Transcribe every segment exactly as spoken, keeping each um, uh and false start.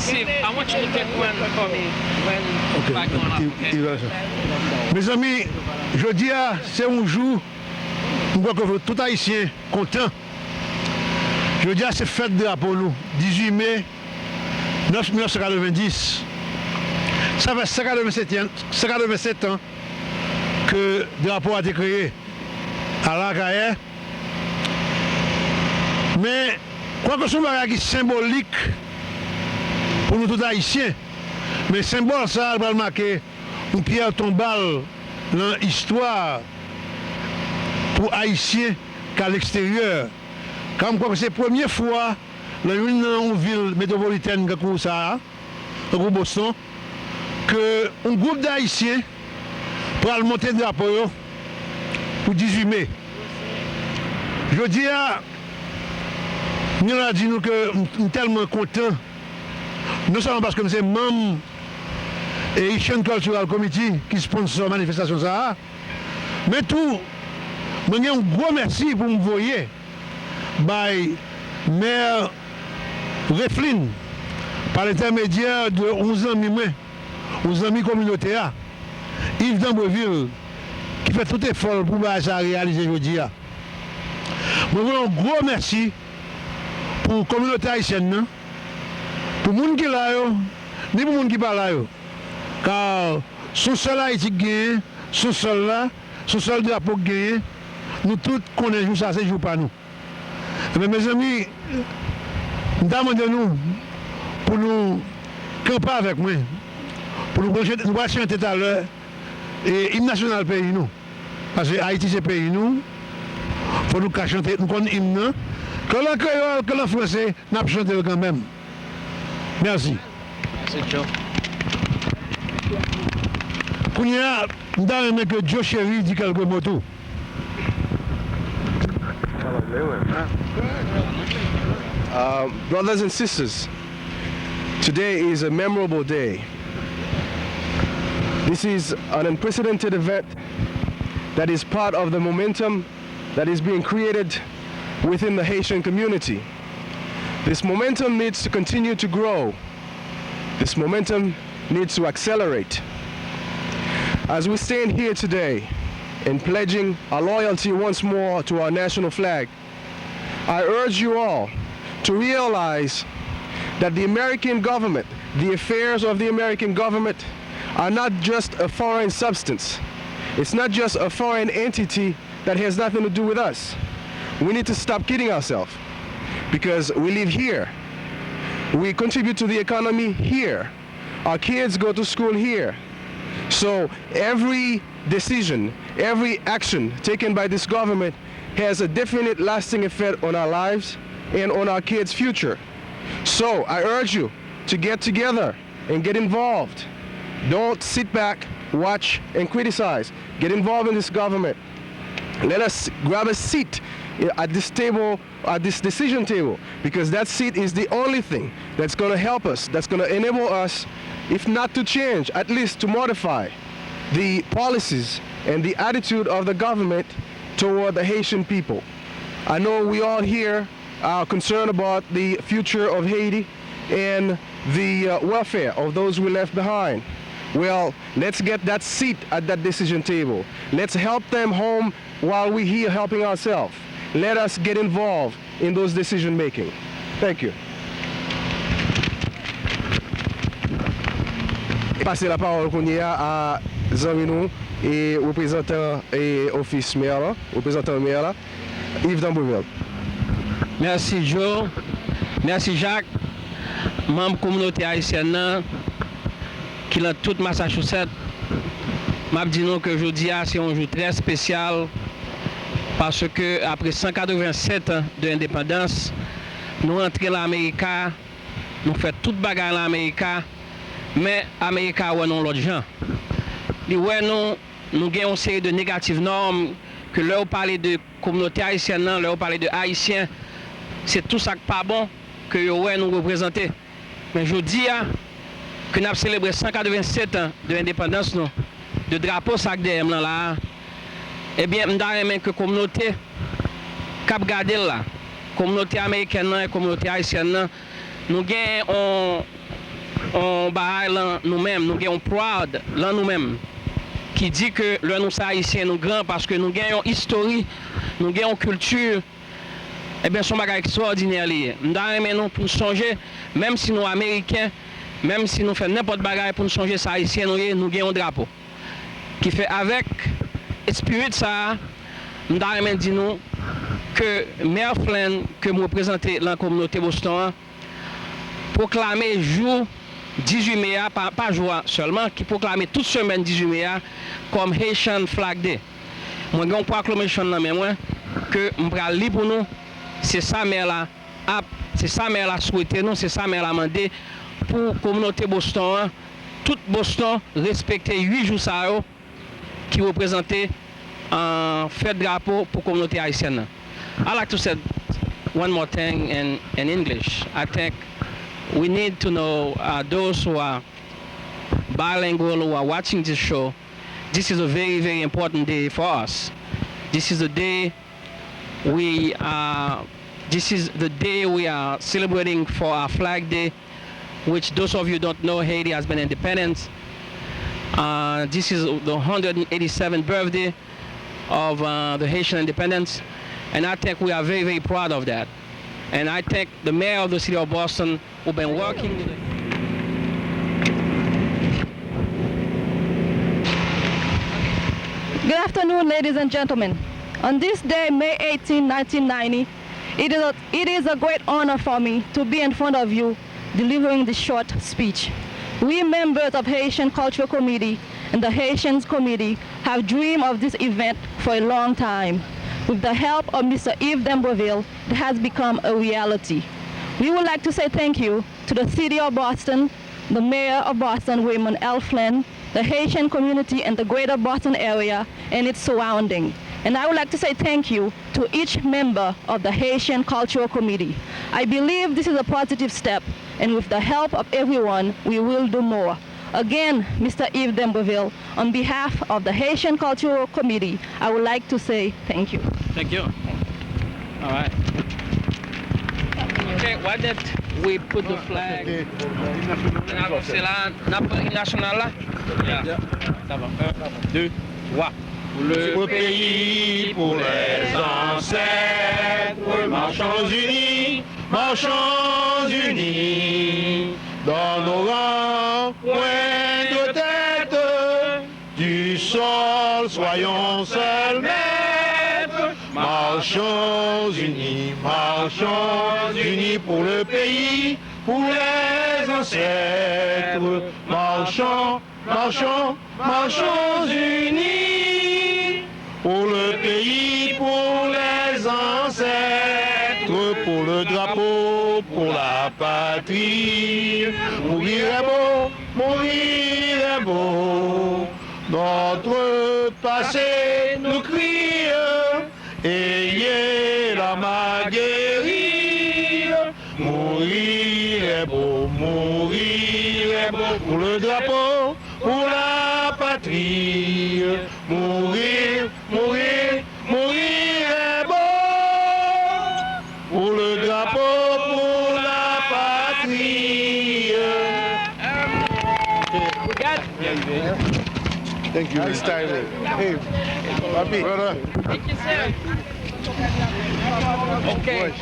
Steve, I want you to take one for me. Ok, If I can, i- okay. i- i- Mezanmi, jodi a se yon jou m kwè ke tout Ayisyen kontan. Jodi a se fèt drapo nou, dizuit me mil nèf san katrevenndis. Sa fè san katrevennsèt an, san katrevennsèt an ke drapo a te kreye. Alakayè. Men, kwake se yon bagay ki senbolik pou nou tout Ayisyen, men senbòl sa a pral make yon pyè tonbal nan istwa pou Ayisyen k aleksteryè. Ka m kwè ke se premye fwa nan youn nan yon vil metwopolitèn tankou sa a, tankou Boston, ke yon gwoup Ayisyen pral monte drapo yo pou dizuit me. Jodi a, m gen dwa di nou ke m, m tèlman kontan, non sèlman paske m se manm e Haitian Cultural Committee ki sponsò manifestasyon sa a, men tou, mwen gen yon gwo mèsi pou m voye bay mè Reflin, pa lentèmedyè de yon zanmi mwen, yon zanmi kominote a, Yves Dambreville, ki fè tout efò l pou bagay sa a reyalize jodi a. Mwen voye yon gwo mèsi pou kominote ayisyèn nan, pou moun ki la yo, ni pou moun ki pa la yo. Ka s on sèl Ayiti k genyen, s on sèl la, s on sèl drapo k genyen, nou tout konnen jou sa a se jou pa nou. Ebyen, mezanmi, m ta mande nou pou nou kanpe avèk mwen, pou nou pral chante, nou pral chante talè e, im nasyonal peyi nou. Paske Ayiti se peyi nou, fò nou ka chante, nou konn im nan. Ke l an kreyòl, ke l an franse, n ap chante l kanmenm. Mèsi. Mèsi, Joe. Kounye a, m ta renmen ke Joe Chéry di kèlke mo tou. Uh, brothers and sisters, today is a memorable day. This is an unprecedented event that is part of the momentum that is being created within the Haitian community. This momentum needs to continue to grow. This momentum needs to accelerate. As we stand here today in pledging our loyalty once more to our national flag, I urge you all to realize that the American government, the affairs of the American government, are not just a foreign substance. It's not just a foreign entity that has nothing to do with us. We need to stop kidding ourselves because we live here. We contribute to the economy here. Our kids go to school here. So every decision, every action taken by this government has a definite lasting effect on our lives and on our kids' future. So I urge you to get together and get involved. Don't sit back, watch, and criticize. Get involved in this government. Let us grab a seat at this table, at this decision table, because that seat is the only thing that's going to help us, that's going to enable us, if not to change, at least to modify the policies and the attitude of the government toward the Haitian people. I know we all here are concerned about the future of Haiti and the uh, welfare of those we left behind. Well, let's get that seat at that decision table. Let's help them home while we're here helping ourselves. Let us get involved in those decision making. Thank you. Pase lapawòl kounye a a zanmi nou e reprezantan e ofis mè la, reprezantan mè la, Yves Dambreville. Mèsi Joe, mèsi Jacques, manm kominote ayisyèn nan ki lan tout Massachusetts. M ap di nou ke jodi a se yon jou trè espesyal paske apre san katreven sèt an de endepandans, nou antre Lamerika, nou fè tout bagay Lamerika, men Amerika wè nou yon lòt jan. Li wè nou, nou gen yon seri de negative norm ke lè w pale de kominote ayisyèn nan, lè w pale de Ayisyen, se tou sa k pa bon ke yo wè nou reprezante. Men jodi a, ke n ap selebre san katreven sèt an de endepandans nou, de drapo sa k dèyè m lan la a, ebyen, m ta renmen ke kominote k ap gade l la, kominote amerikèn nan e kominote ayisyèn nan, nou gen yon, yon bagay lan nou menm, nou gen yon proud lan nou menm, ki di ke lè nou se Ayisyen, nou gran paske nou gen yon istori, nou gen yon kilti. Ebyen, se yon bagay ekstwòdinè li ye. M ta renmen nou pou n sonje, menm si nou Ameriken, menm si nou fè nenpòt bagay, pou n sonje se Ayisyen nou ye, nou gen yon drapo. Ki fè avèk espirit sa a, m ta renmen di nou ke Mè Flynn ke m reprezante lan kominote Boston an, pwoklame jou dizuit me a, pa, pa jou a sèlman, ki pwoklame tout semèn dizuit me a kòm Haitian Flag Day. Mwen gen yon proclamation nan men mwen ke m pral li pou nou. Se sa mè la ap, se sa mè la swete nou, se sa mè la mande pou kominote Boston an, tout Boston respekte uit jou sa yo ki reprezante, uh, fèt drapo pou kominote ayisyèn nan. I like to say one more thing in, in English. I think we need to know, uh, those who are bilingual, who are watching this show, this is a very, very important day for us. This is a day we are, this is the day we are celebrating for our Flag Day, which those of you don't know, Haiti has been independent. Uh, this is the hundred eighty-seventh birthday of, uh, the Haitian independence, and I think we are very, very proud of that. And I thank the mayor of the city of Boston who been working with the Good afternoon, ladies and gentlemen. On this day, May eighteen, nineteen ninety, it is a, it is a great honor for me to be in front of you delivering this short speech. We members of Haitian Cultural Committee and the Haitians Committee have dreamed of this event for a long time. With the help of Mister Yves Dambreville, it has become a reality. We would like to say thank you to the City of Boston, the Mayor of Boston, Raymond L. Flynn, the Haitian community in the greater Boston area and its surrounding. And I would like to say thank you to each member of the Haitian Cultural Committee. I believe this is a positive step, and with the help of everyone, we will do more. Again, Mister Yves Dambreville, on behalf of the Haitian Cultural Committee, I would like to say thank you. Thank you. All right. Okay, why don't we put the flag? N avanse la, n ap pran im nasyonal la. Yeah. Sa va. Un, deux, trois. Pour le pays, pour les ancêtres, marchons unis, marchons unis, dans nos rangs, point de tête, du sol, soyons seuls maîtres. Marchons unis, marchons unis pour le pays, pour les ancêtres. Marchons, marchons, marchons unis pour le pays, pour les ancêtres, pour le drapeau, pour la patrie. Mourir est beau, mourir est beau. Notre passé nous crie, ayez l'âme aguerrie. Mourir est beau, mourir est beau pour le drapeau, pour la patrie. Mourir, mourir, mourir est beau pour le drapeau, pour la patrie. Thank you. Nice timing. Hey, papi. Brother. Thank you, sir. Okay.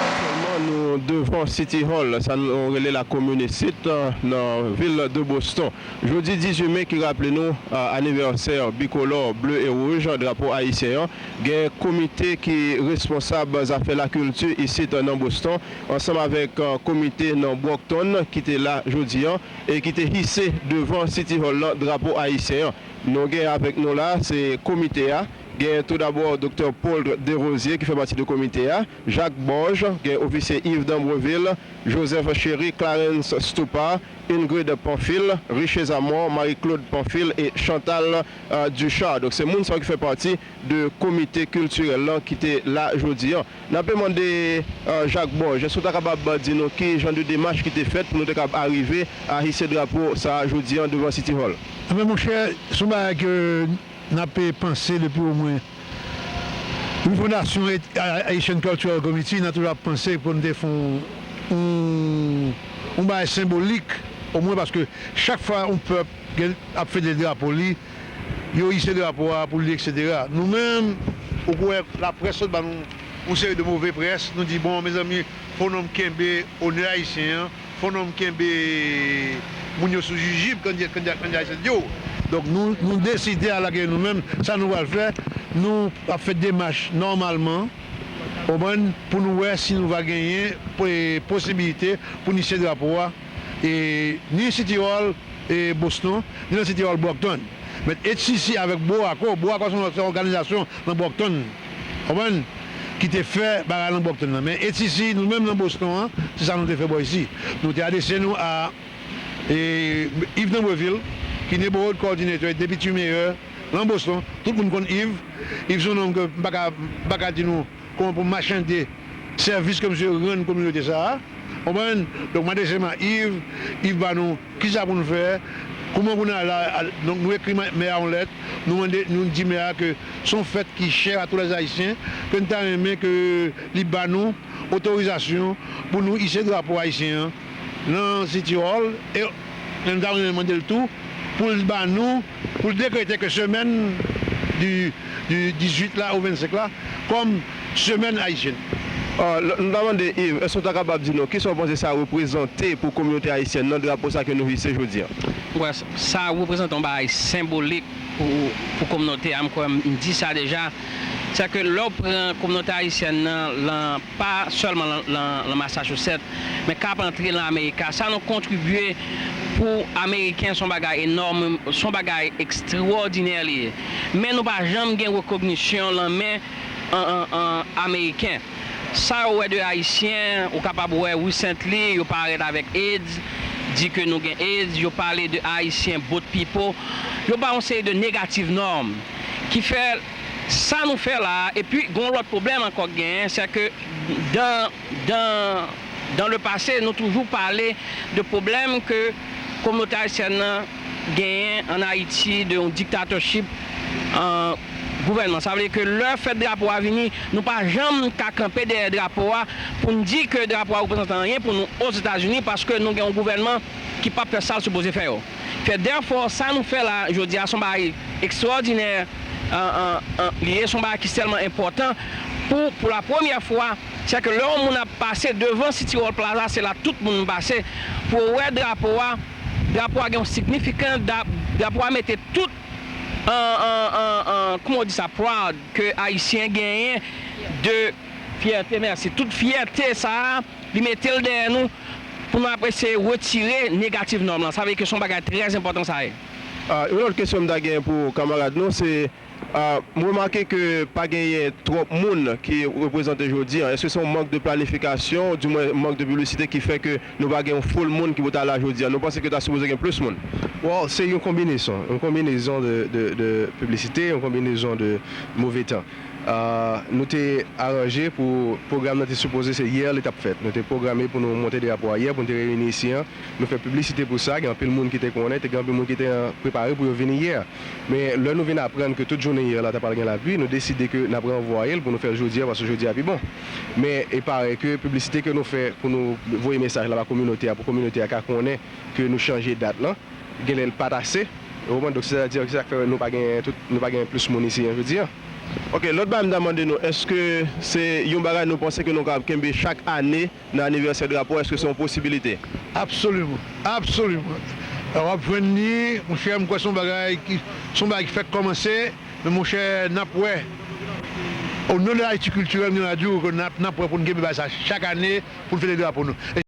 Aktyèlman, nou devan City Hall, sa nou rele Lakomin isit, nan vil de Boston. Jodi dizuit me ki raple nou, a, anivèsè bikolò ble e wouj, drapo ayisyen an, gen komite ki responsab zafè lakilti isit nan Boston, ansanm avèk, a, komite nan Brockton ki te la jodi an e ki te hise devan City Hall lan drapo ayisyen an. Nou gen avèk nou la, se komite a, Gen tou dabò Doktè Paul Desrosiers ki fè pati de komite a, Jacques Borges, gen ofisye Yves Dambreville, Joseph Chéry, Clarence Stupar, Ingrid Pamphile, Riché Zamor, Marie-Claude Pamphile e Chantal, euh, Duchard. Donk, se moun sa yo ki fè pati de komite kiltirèl lan ki te la jodi an. N ape mande, euh, Jacques Borges, èske w ta kapab di nou ki jan de demach ki te fèt pou nou te kapab arive a hise drapo sa a jodi an devan City Hall? Ebyen, monchè, se yon bagay ke n ape panse depi omwen. Refondasyon Haitian Cultural Committee, n a toujou ap panse pou n te fè yon, yon, yon bagay senbolik, omwen paske chak fwa yon pèp gen, ap fete drapo li, yo hise drapo a pou li, etsetera. Nou menm, ou kwè laprès sot ban nou yon seri de move près, nou di, bon, mezanmi, fò nou kenbe onè ayisyen an, fò nou kenbe moun yo sou jijib, kandida, kandida, kandida ayisyen yo. Donk, nou, nou deside a lage nou menm, sa nou pral fè, nou ap fè demach nòmalman, konprann, pou nou wè si nou va genyen po-, posibilite pou n hise drapo a, e, ni City Hall, e, Boston, ni nan City Hall Brockton. Men H C C avèk BOACO, BOACO se yon, se yon òganizasyon nan Brockton, konprann, ki te fè bagay nan Brockton nan. Men H C C, nou menm nan Boston an, se sa nou te fè bò isi. Nou te adrese nou a, e, Yves Dambreville, ki neighborhood coordinator, deputy mayor, nan Boston. Tout moun konn Yves. Yves se yon nonm ke m pa ka, m pa ka di nou kòman pou m machande sèvis ke misye rann kominote sa a. Konprann? Donk, m adrese m a Yves, Yves ba nou kisa pou nou fè, kòman pou nou al, al, donk, nou ekri mè a yon lèt, nou mande, nou di mè a ke se yon fèt ki chè a tou lè Ayisyen, ke n ta renmen ke li ba nou otorizasyon pou nou ise drapo ayisyen an nan City Hall, e nou ta renmen mande l tou pou l ba nou, pou l dekrete ke semèn di, di dizuit la ou vennsenk la kòm semèn ayisyèn. Ah, l-, nou ta mande Yves, èske w ta kapab di nou kisa w panse sa reprezante pou kominote ayisyèn nan drapo sa ke nou hise jodi a? Wè, sa reprezante yon bagay senbolik pou, pou kominote a, m kwè m di sa deja. Sèke lè w pran kominote ayisyèn nan, lan, pa sèlman lan, lan, lan Massachusetts, men k ap antre lan Amerika. Sa nou kontribye pou Ameriken, se yon bagay enòm, se yon bagay ekstwòdinè li ye. Men nou pa janm gen rekognisyon lan men an, an, an Ameriken. Sa yo wè de Ayisyen, ou kapab wè recently, yo parèt avèk AIDS, di ke nou gen AIDS, yo pale de Ayisyen, boat people, yo bay yon seri de negative norm, ki fè sa nou fè la a, epi gen yon lòt pwoblèm ankò k genyen, se ke dan, dan, dan le pase, nou toujou pale de pwoblèm ke kominote ayisyèn nan genyen ann Ayiti, de yon diktatorship, an gouvènman. Sa vle di ke lè fèt drapo a vini, nou pa janm ka kanpe dèyè drapo a pou n di ke drapo a reprezante anyen pou nou Ozetazini, paske nou gen yon gouvènman ki p ap fè sa l sipoze fè yo. Fè, therefore, sa nou fè la jodi a, se yon bagay ekstwòdinè, an, an, an, li ye, se yon bagay ki sèlman enpòtan pou, pou la premyè fwa, se ke lè yon moun ap pase devan City Hall Plaza, se la tout moun pase, pou w wè drapo a, drapo a gen yon signifikans, dra-, drapo a mete tout, an, an, an, an, kòman w di sa, proud ke Ayisyen genyen de fyète, mèsi, tout fyète sa a, li mete l dèyè nou, pou nou ap eseye retire negative norm lan. Sa vle di ke se yon bagay trè enpòtan sa ye. Ah, yon lòt kesyon m ta gen pou kanmarad nou, se, ah, m remake ke pa genyen twòp moun ki reprezante jodi an. Èske se yon mank de planifikasyon, di mwen mank de piblisite ki fè ke nou pa gen yon foul moun ki pou ta la jodi an? Nou panse ke ta sipoze gen plis moun? Well, se yon konbinezon, yon konbinezon de, de, de piblisite, yon konbinezon de move tan. Ah, nou te aranje pou pwogram nan te sipoze se yè li t ap fèt. Nou te pwograme pou nou monte drapo a yè, pou nou te reyini isi an. Nou fè piblisite pou sa, gen anpil moun ki te konnen, te gen anpil moun ki te, ah, prepare pou yo vini yè. Men lè nou vin aprann ke tout jounen yè la ta pral gen lapli, nou deside ke n ap ranvwaye l pou nou fè l jodi a, paske jodi a pi bon. Men e pare ke piblisite ke nou fè pou nou voye mesaj la ba kominote a, pou kominote a ka konnen ke nou chanje dat lan, genlè l pa t ase. Ou konprann? Donk, sètadi, se sa k fè nou pa gen tout, nou pa gen plis moun isi an jodi an. Ok, lòt bagay m ta mande nou, èske se yon bagay nou panse ke nou kapab kenbe chak ane nan anivèsè drapo, èske se yon posibilite? Absoliman, absoliman. W ap jwenn li, monchè, m kwè se yon bagay ki, se yon bagay ki fèk kòmanse, men monchè, n ap wè. O non de Ayiti Kiltirèl, m gen dwa di w ke n ap, n ap wè pou n kenbe bagay sa chak ane, pou n fete drapo nou.